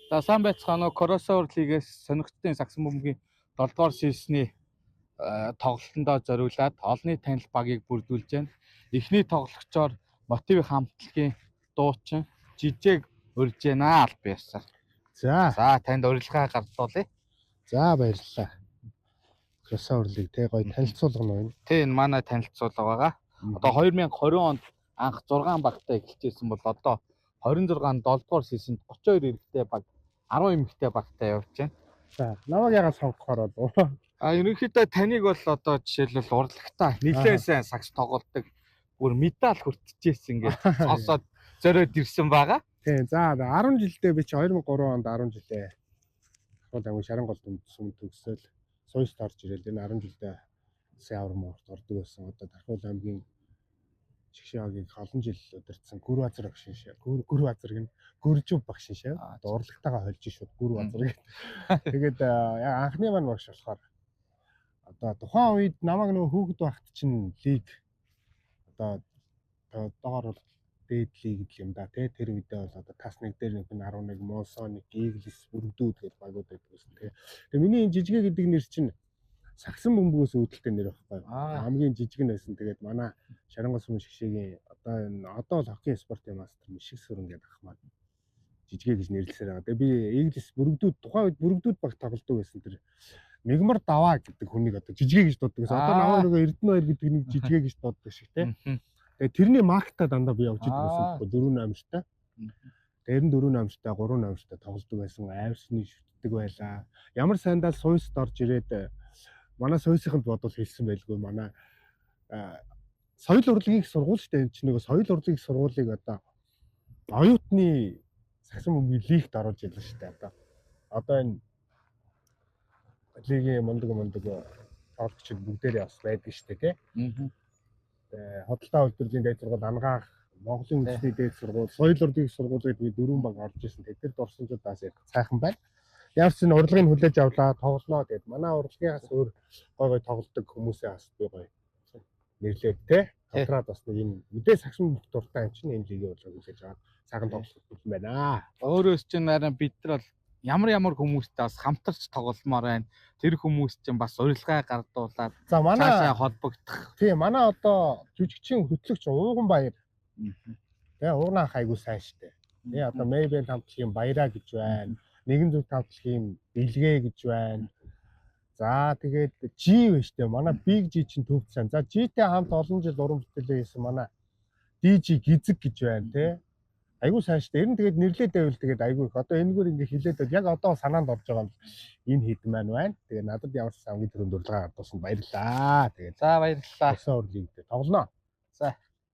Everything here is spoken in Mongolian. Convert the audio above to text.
За, сайн байцгаана уу. Crossover League-ээс сонирхтын сагсан бөмбөгийн 7 дугаар season -ы тоглолтондоо зориулаад олонний танил багийг бүрдүүлж байна. Эхний тоглогчоор Мотив хамтлагийн дуучин Жижээг урьж байна аль биесээр. За, За, танд урилга гардуулъя. За, баярлалаа. Crossover League те гоё танилцуулга нь байна. Тэ, энэ манай танилцуулга байгаа. Одоо 2020 онд анх 6 багтай эхэлжсэн бол одоо 26 7 дугаар season д 32 эрэгтэй баг, 10 эмэгтэй багтай явж байна. За, намайг яагаад сонгохоор болов? А, ерөнхийдөө таныг бол одоо жишээлбэл урлагтаа нэлээд сайн сагс тоглолдог, бүр медаль хүртчихсэн гэж сонсоод зориод ирсэн байгаа. Тийм, за, 10 жилдээ би чи 2003 онд 10 жилдээ Хол ангин Шарангол дүнд сүм төгсөөл Суйст орж ирэл энэ 10 жилдээ сайн авар морт ордог байсан. Одоо Дархуул аймгийн Шигшээгийн олон жил удирдсан Гүр базар багшин шээ. Гүр базар гэн Гүржив багшин шээ. Одоо урлагтайгаа хольж шууд Гүр базар гэх. Тэгээд яг анхны маань багш болохоор одоо тухайн үед намайг нөгөө хүүхэд байхад чинь лиг одоо одоогор бол дээд лиг гэх юм да тий, тэр үедээ бол одоо тас нэг дээр нэг нь 11 Монсоник, Eagles, Бүрдүүд гэж багууд байдаг гэсэн тий. Тэгээ миний энэ жижигэ гэдэг нэр чинь сагсан бөмбөгөөс үүдэлтэй нэр байхгүй. Хамгийн жижиг нь байсан. Тэгээд манай Шарангуй сүмэн шгшээгийн одоо энэ одоо бол хоккейн спортын мастер Мишиг Сүрэн гэдэг ах маань жижигэ гэж нэрлсээр байгаа. Тэгээ би Eagles, Бүрдүүд, тухайн үед Бүрдүүд баг тоглодог байсан, тэр Мегмар Даваа гэдэг хүнийг одоо жижигэ гэж дууддаг гэсэн. Одоо намайг нөгөө Эрдэнэ хоёр гэдэг нэг жижигэ гэж дууддаг шиг тий. Тэгээ тэрний маркета дандаа би явж идэг байсан байхгүй, 4 номертой. Тэр нь 4 номертой, 3 номертой тоглодог байсан. Авсны шүтдэг байлаа. Ямар сайндаа Суйст орж ирээд манай Суйсынханд бодвол хэлсэн байлгүй, манай соёл урлагийн их сургууль шүү дээ. Энэ чинь нөгөө соёл урлагийн их сургуулийг одоо оюутны сагсан бөмбөгийн лигт оруулж ирлээ шүү дээ. Одоо энэ лигийн мундаг мундаг тоглогчид бүгдээрээ бас байдаг шүү дээ, тий. Худалдаа үйлдвэрлэлийн дээд сургууль, Ангаах, Монголын үндэсний дээд сургууль, соёл урлагийн сургууль гэдэг дөрвөн баг орж ирсэн. Тэд нар дурсамжууд бас яг сайхан байна. Ямар ч энэ урлагийг хүлээж авлаа, тоглолоо гэд манай урлагийнхаас өөр гой гой тоглодог хүмүүсээ бас би гой нэрлээд те. Хамтраад бас нэг юм мэдээ сагсан бүх дуртай юм чинь энэ лигийн урлагийг хүлээж аваад сайхан тоглох юм байна. Өөрөөс чинь нарийн бид нар бол ямар ямар хүмүүстэй бас хамтарч тогломоор байна. Тэр хүмүүс чинь бас урилга гардуулаад За, манай цаашаа холбогдох. Тийм, манай одоо жүжигчин хөтлөгч Ууган Баяр. Тэгээ уугнаах айгуу сайн штэ. Тэгээ одоо Maybell хамтлагийн Баяраа гэж байна. Нэгэн зүг хамтлагийн Билгээ гэж байна. За, тэгээд G байна штэ. Манай Big G чинь төвд сайн. За, G-тэй хамт олон жил уран бүтээлээ хийсэн манай DJ Гизэг гэж байна те. Айгуу сайн штэ. Ер нь тэгээд нэрлээд байвал тэгээд айгуу их. Одоо энэгээр ингээ хилээд байвал яг одоо санаанд орж байгаа юм энэ хэд маань байна. Тэгээ надад ямар ч хамгийн түрүүнд урилга гардуулсан баярлаа. Тэгээд За, баярлалаа. Crossover League дээр тоглоно. За.